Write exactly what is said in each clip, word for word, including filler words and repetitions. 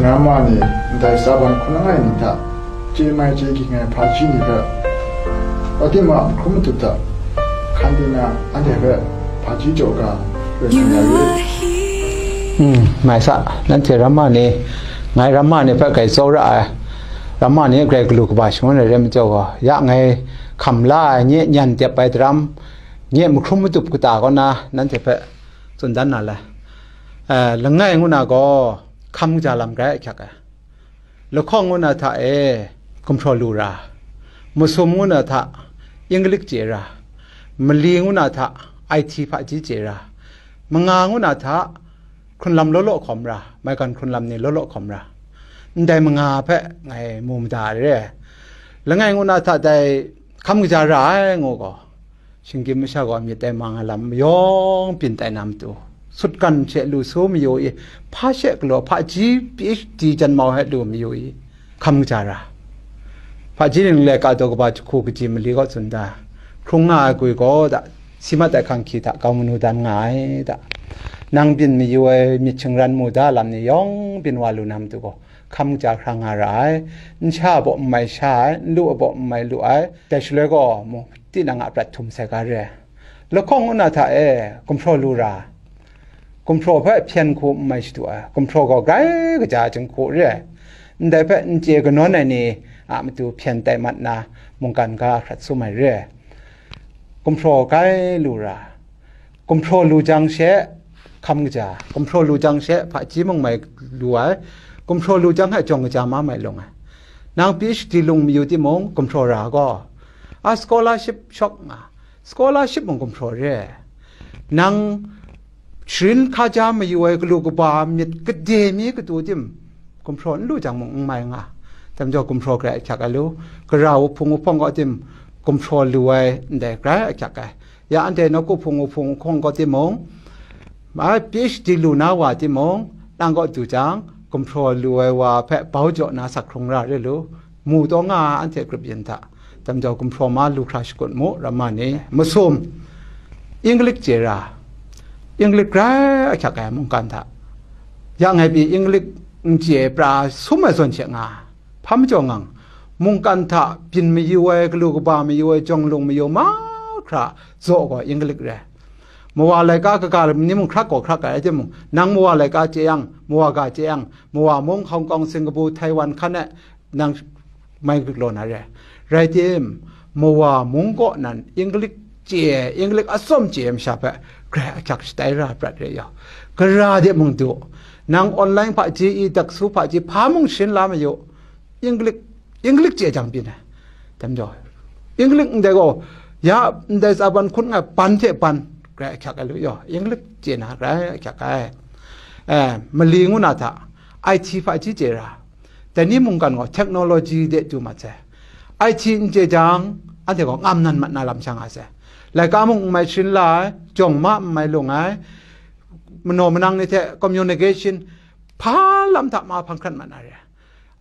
Nga ma ni, ndai tsaban hkun langai ni hta, chye mai chye ging ai hpaji ni hpe, wa timung a hkrum matup hta, hkan pyi na anhte hpe hpaji jaw ga, rai nga ya rit. Hmm, mai sa, nanhte ramma ni, ngai ramma ni hpe grai tsawra ai, ramma ni grai galu kaba shangun ai rai majaw gaw, ya ngai hkam la ai, nye nyan dep ai daram, nye mahkrum matup kata kaw na, nanhte hpe tsun dan na le. Eh, langai ngu na gaw, hkam kaja lam grai ahkyak ai. Lahkawng ngu na hta e, gumhpraw lu ra, masum ngu na hta, English chye ra, mali ngu na hta, I T hpaji chye ra, manga ngu na hta, hkrunlam law law hkawm ra, maigan hkrunlam ni law law hkawm ra, ndai manga hpe ngai mu mada ai re. Langai ngu na hta dai hkam kaja ra ai ngu gaw, shinggyim masha gaw myit tai mang ai lam yawng byin tai na matu, sutgan she lu su mayu i, hpa she galaw hpaji P H D janmau he lu mayu i, hkam kaja ra. Hpaji ning laika daw kaba jahku kaji mali kaw tsun da, hkrung nga ai gwi gaw da, si mat ai hkang hkyi hta kau manu dan nga ai da. Nang byin mayu ai myit shingran mu da lam ni yawng byin wa lu na matu gaw, hkam kaja hkra nga ra ai. N sha a baw n mai sha ai, n lu a baw n mai lu ai, dai shaloi gaw mu, tinang a prat htum sai ga re ai. Lahkawng ngu na hta e, gumhpraw lu ra, gumhpraw hpe hpyen hku n mai shadu ai, gumhpraw gaw grai kaja ai jinghku re ai. Ndai hpe n chye kanawn ai ni a matu hpyen tai mat na, mungkan ga hkrat sum ai re ai. Gumhpraw grai lu ra, gumhpraw lu jang she hkam kaja, gumhpraw lu jang she hpaji mung mai lu ai, gumhpraw lu jang hte jawng kaja ma mai lung ai. Nang P H D lung mayu timung, gumhpraw ra gaw, a scholarship shawk nga, scholarship mung gumhpraw re ai. Nang sharin hkaja mayu ai galu kaba myit gade mi katu tim, gumhpraw n lu jang mung n mai nga. Dai majaw gumhpraw grai ahkyak ai lu, gara wuhpung wuhpawng kaw tim, gumhpraw lu ai ndai grai ahkyak ai. Ya anhte nawku hpung wuhpung wuhpawng kaw timung, ma P H D lu na wa timung, nang kaw du jang, gumhpraw lu ai wa hpe bau jaw na sak hkrung ra re lu, mu taw nga ai anhte grup yin hta, dai majaw gumhpraw ma lu hkra shakut mu, ramma ni. Masum, English chye ra, English grai ahkyak ai mungkan hta, ya ngai pyi English n chye ai pra sum ai zawn she nga, hpa majaw ngang, mungkan hta byin mayu ai, galu kaba mayu ai, jawng lung mayu mahkra zaw gaw English re. Mawa laika kaga ni mung hkrak gaw hkrak ai, rai timung, nang mawa laika chye yang, mawa ga chye yang, mawa mung, Hong Kong, Singapore, Taiwan hkan e nang mai galaw na re. Rai tim, mawa mung kaw nan English chye, English atsawm chye ai masha hpe grai ahkyak shatai ra prat re yaw. Gara de mung du, nang online hpaji i, daksu hpaji hpa mung sharin la mayu, English, English chye jang byin ai. Dai majaw, English ndai gaw, ya ndai tsaban hkun nga ai ban hte ban grai ahkyak ai lu yaw, English chye na grai ahkyak ai. Eh, mali ngu na hta, I T hpaji chye ra, dai ni mungkan gaw technology de du mat sai. I T n chye jang, anhte gaw ngam nan mat na lam sha nga sai. Laika mung n mai sharin la ai, jawng ma n mai lung ai, manaw manang ni hte communication hpa lam hta ma hpang hkrat mat na re.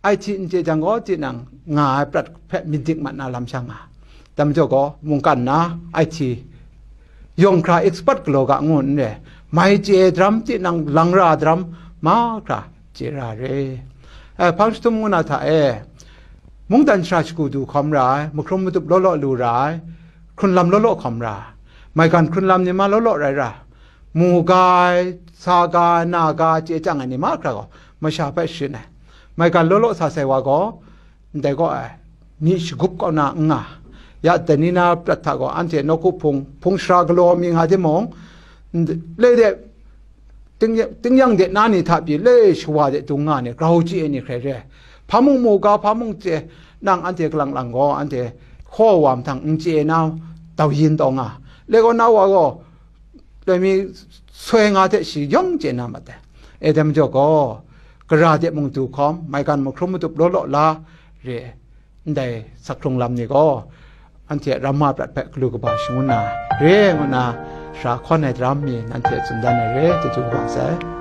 I T n chye jang gaw, tinang nga ai prat hpe myit dik mat na lam sha nga. Dai majaw gaw, mungkan na I T yawng hkra expert galaw ga ngu n re, mai chye daram, tinang lang ra daram mahkra chye ra re. Eh, hpang jahtum ngu na hta e, mungdan shara shagu du hkawm ra ai, mahkrum matup law law lu ra ai, hkrunlam law law hkawm ra ai, maigan hkrunlam ni ma law law rai ra, mu ga ai, sa ga ai, na ga ai, chye chyang ai ni mahkra gaw masha hpe sharin ai. Maigan law law sa sai wa gaw, ndai gaw ai, myi shagup kaw na n nga. Ya dai ni na prat hta gaw, anhte nawku hpung, hpung shara galaw mi nga timung, ndai, le de, ting-, tingyang de na ni hta pyi le shawa de dung nga ni, grau chye ai ni hkrai re ai. Hpa mung mu ga, hpa mung chye, nang anhte kalang lang gaw, anhte hkaw wa mahtang n chye na, dau yin taw nga. Le gaw na wa gaw, loi mi soi nga hte shi yawng chye na mat ai. E dai majaw gaw, gara de mung du hkawm, maigan mahkrum matup law law la re ai. Ndai sak hkrung lam ni gaw, anhte ramma prat hpe galu kaba shangun na re ngu na, shara hkawn ai daram mi nanhte tsun dan ai re, chyeju kaba sai.